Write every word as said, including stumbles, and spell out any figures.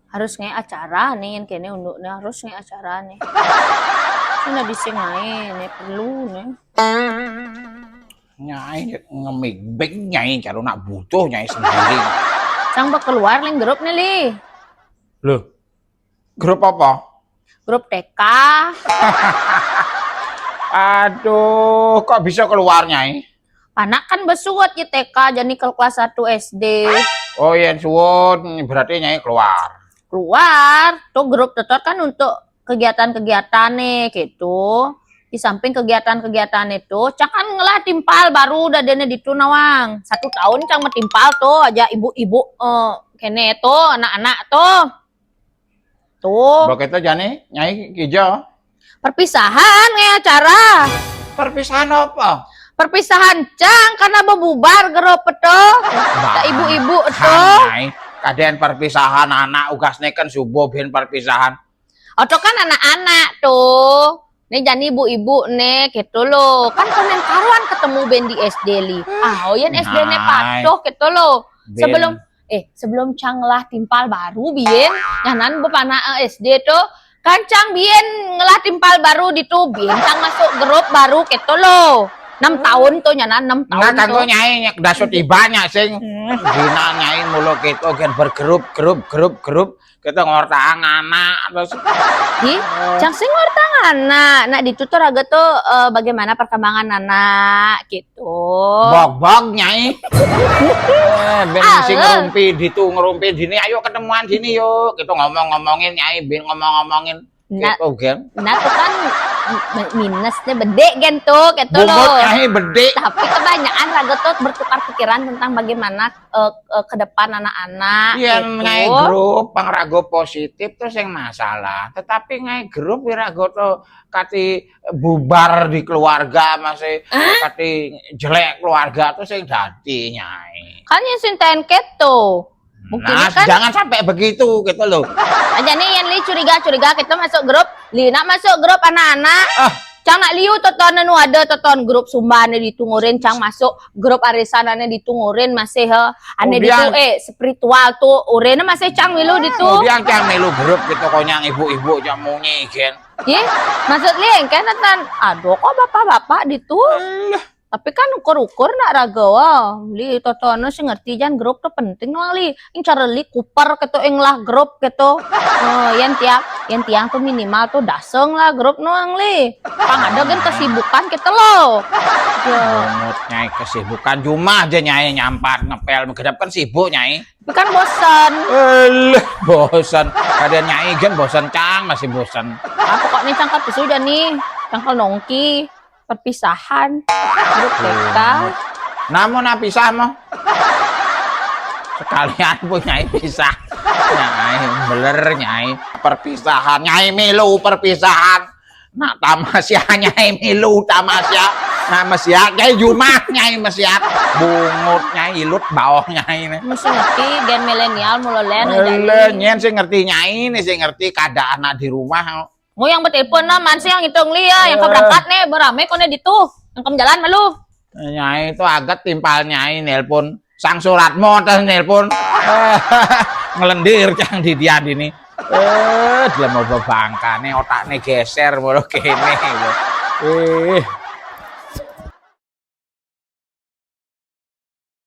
Harus ngaé acara né, yén kéné unduk né, harus ngaé acara né. Sana bisa ngaé né, perlu né. Nyai ngemigbeg nyai, kalau nak butuh nyai sendiri. Cang ba keluar leng grup né, Li. Loh, grup apa? Grup T K. Aduh, kok bisa keluar nyai? Panak kan besuat ya T K, jani ke kelas satu S D. Oh, yén suwun, berarti nyai keluar. Keluar, tuh grup tetot kan untuk kegiatan-kegiatan nih, gitu. Di samping kegiatan-kegiatan itu, cang kan ngelah timpal baru dadéné ditu nawang. Satu tahun cang metimpal tuh aja ibu-ibu, eh, kéné tuh, anak-anak tuh. Tuh. Begitu jani, nyai kijo. Perpisahan ngaé acara. Perpisahan apa? Perpisahan cang karena bebubar grup tuh. Ka ibu-ibu tuh. Nyai, kadén perpisahan anak, ugasné kan subuh bin perpisahan. Oto kan anak-anak tuh. Né jani ibu-ibu né, gitu loh. Kan konen karuan ketemu bin di S D, Li. Ah, oh, yén S D né patuh, gitu loh. Sebelum, eh, sebelum cang ngelah timpal baru, bin, nyanan bepana, eh, S D tuh, kan cang bin ngelah timpal baru ditu, bin cang masuk grup baru, gitu loh. Enam tahun tuh, nyanan enam tahun. Nah, kan tuh nyai nyak dasut ibanya sing. Dina nyai mulu gitu, kan bergrup, grup, grup, grup. Kita ngortang anak terus. Ih, cang sing ngortang anak. Nah, ditu tuh raga tuh, eh, bagaimana perkembangan anak gitu. Bog-bog nyai. Eh, ben sing ngerumpi ditu, ngerumpi dini, ayo ketemuan sini yuk. Kita ngomong-ngomongin nyai, bin ngomong-ngomongin. Nah, gitu, Gen. Nah, itu kan mi-, minusnya bedé, Gen, tuh, gitu loh. Bobot nyai bedé. Tapi kebanyakan raga tuh bertukar pikiran tentang bagaimana, eh, eh, ke depan anak-anak. Iya, gitu. Ngaé grup, pang raga positif tuh sing masalah. Tetapi ngaé grup, ya raga tuh kati bubar di keluarga masih, kati jelek keluarga tuh sing dadi, nyai. Kan yang sinten keto. Buktinya nah, kan jangan sampai begitu gitu loh. Aja nih yang Li curiga-curiga kita masuk grup, Li nak masuk grup anak-anak. Ah. Cang nak liu toton anu ada toton grup sumbané ditu ngurin cang masuk grup arisan ané ditu ngurin masih, he. Ané ditu, eh, spiritual tuh urin masih cang milu ditu. Kemudian cang milu grup gitu konyang ibu-ibu cang munyi, Gen. Ye, maksud Li kan toton, aduh kok bapak-bapak ditu. Alah. Tapi kan ukur-ukur nak raga wah. Li totono sing ngerti jan grup tuh penting wang Li. Ing cara Li kuper keto ing lah grup keto. Oh, yang tiap, yang tiang tuh minimal tuh daseng lah grup nuang Li. Pang ada kan kesibukan kita lo. Mungut nyai kesibukan jumah aja nyai nyampat ngepel menghadap kan sibuk nyai. Tapi kan bosan. Eleh, bosan. Kadang nyai kan bosan cang masih bosan. Apa kok nih cangkal pesu nih? Cangkal nongki. Perpisahan grup T K. Namun pisah mah. Sekalian pun nyai pisah. Nyai beler nyai perpisahan. Nyai milu perpisahan. Nak tamasya nyai milu tamasya. Nah mesiat nyai jumah nyai mesiat. Bungut nyai ilut bawah nyai nih. Mesti ngerti gen milenial mulu len. Ele nyen sih ngerti nyai nih sih ngerti keadaan di rumah. Mau yang betelepon nah, man sih yang ngitung Li ya, yang keberangkat nih, berame kone ditu, yang kem jalan malu. Nyai itu agat timpal nyai nelpon, sang surat motor nelpon, ngelendir cang di dia dini. Eh, dalam mau bangkane otakne geser mulu kene. Eh.